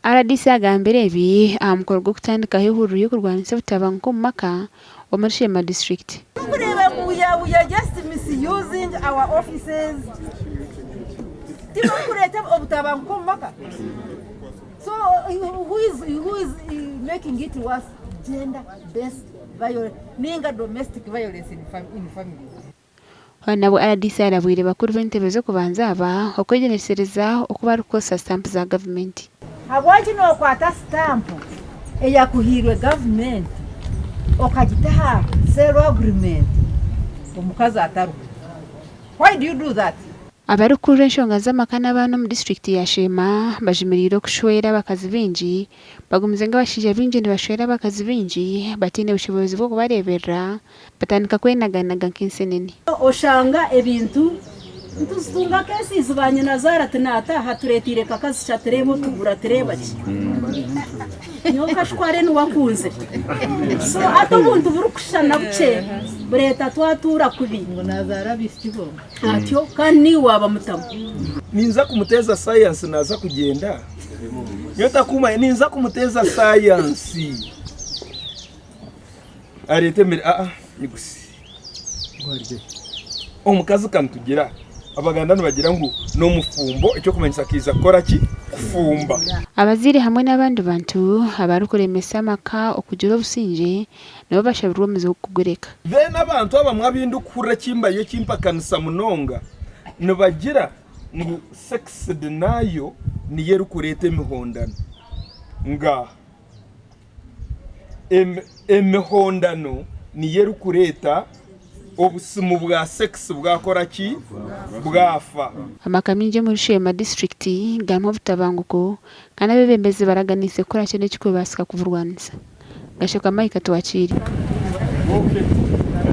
Rdc agambire ebi aha mukoro gw'okutandikaho ehururu y'okurwanisa obutabanguko omu maka omuri Sheema disiturikiti. Turikureeba ngu we are, we are just misusing our offices. Tibarikureeta obutabanguko omu maka. So who is, who is making it worse? Gender based violence ninga domestic violence in, fam in families. Hoona nabwo rdc arabwire bakuru b'entebe z'okubanza aba okwegyendesereza oku barikukozesa sitampu za gavumenti. Habwaki nokwata sitampu eyakuhairwe gavumenti okagita aha sale agreement omukazi atariho? Why do you do that? Abarikukurira enshonga z'amaka n'abaana omu disiturikiti ya Sheema bajumiriire okushwera abakazi baingi bagumize ngu abashaija baingi nibashwera abakazi baingi bataine bushoboorozi bw'okubareeberera batandika kwenaganaga nk'ensenene. Oshanga ebintu nituzitunga cases ba nyinazaara ati naataaha atureeteire kakazi ki atureeba otugura atureeba ki nyowe nkashware niwe akunzire so hati obuntu burikushushana bukye bureeta twatuura kubi Ngu nazaara abaishiki bonka. Atyo kandi naiwe waaba mutamu. Ninza kumuteeza sayansi naaza kugyenda? Nyowe takumanya ninza kumuteeza sayansi areete emere aa nigusi omukazi kanitugira Abaganda nibagira ngu n'omufumbo eky'okumanyisa akaija kukora ki? Kufumba. Abazaire hamwe n'abandi bantu abarikuremesa amaka okugira obusingye nibo bashabirwa omuze gw'okugureka. Then abantu abamwe abu ndikuhurira ekimbayo ekimpakanisa munonga nibagira ngu sex denial niyo erikureeta emihondano. Ngaaha. Emihondano niyo erikureeta obusimu bwa sex bwakora ki? Bwafa. Amaka maingi omuri Sheema disiturikiti garimu obutabanguko kandi abeebembezi baraganiise kukora kyona ekirikubaasika kuburwanisa. Gasheka Mike Atwakiire.